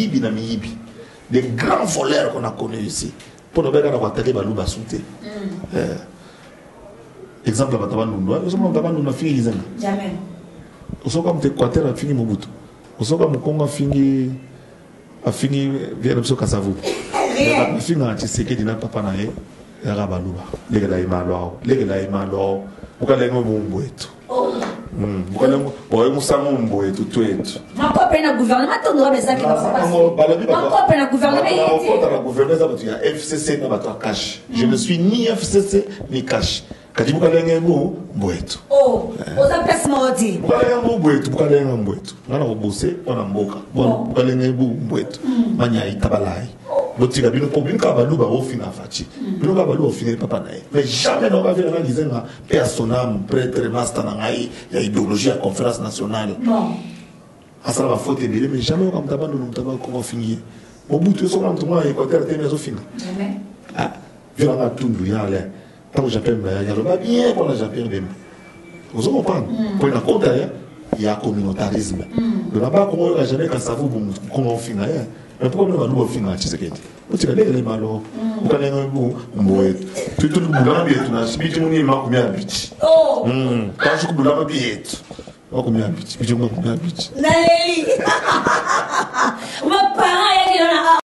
Miyibi na miyibi. Des grands voleurs qu'on a connus ici. Mpo na bayaka na koatake baluba su te. Exemple ya bato ya Bandundu, ozomona moto ya Bandundu afingi Gizenga? Jamais. Osoka moto Équateur afingi Mobutu? Osoka mokongo afingi vie na biso Kasavubu? Rien. Afingaka Tshisekedi na papa na ye, yaka baluba lekela ye malo awo, lekela ye malo awo, mukalenga mumbu etu. Mukalenga oyo musango mumbu etu twetu. Makope na gouvernement tondora bezaki. Balobi makope na gouvernement. Bakota na gouvernement eza bato ya FCC na bato ya CACH. Je ne suis ni FCC ni CACH, kadi mukalenga mu mbwetu. Oh, oza place moko te. Mukalenga mu mbwetu, mukalenga mbwetu, nga na kobose mpona mboka. Mukalenga bu mbwetu manyai tabalai, botika bino po bino kaka baluba ofinga Fatshi, bino kaka baluba ofinga papa na ye, mais jamais naoka vela na Gizenga mpe ya sonam prêtre master na ngai ya idéologie ya Conférence nationale. Asala bafaute ebele, mais jamais oka moto abandona, moto abakongo afingi ye. Mobutu, esoka moto mwana Équateur te, azofinga. Jamais. Ah, velanga tundu ya Alain, ntango Jean Pierre Bemba aloba bien mpona Jean Pierre Bemba, ozo comprendre, mpo na kota ya communautarisme. Donc na bakongo oyoka jamais Kasavubu kongo ofinga ye. Mais pourquoi bino baluba ofinga Tshisekedi? Otika ndenge malo ukalenga bu mboyetu tutuli kubulama bietu na biti muni 20. Oh. Kasi kubulama bietu 20 biti 20. Naleli.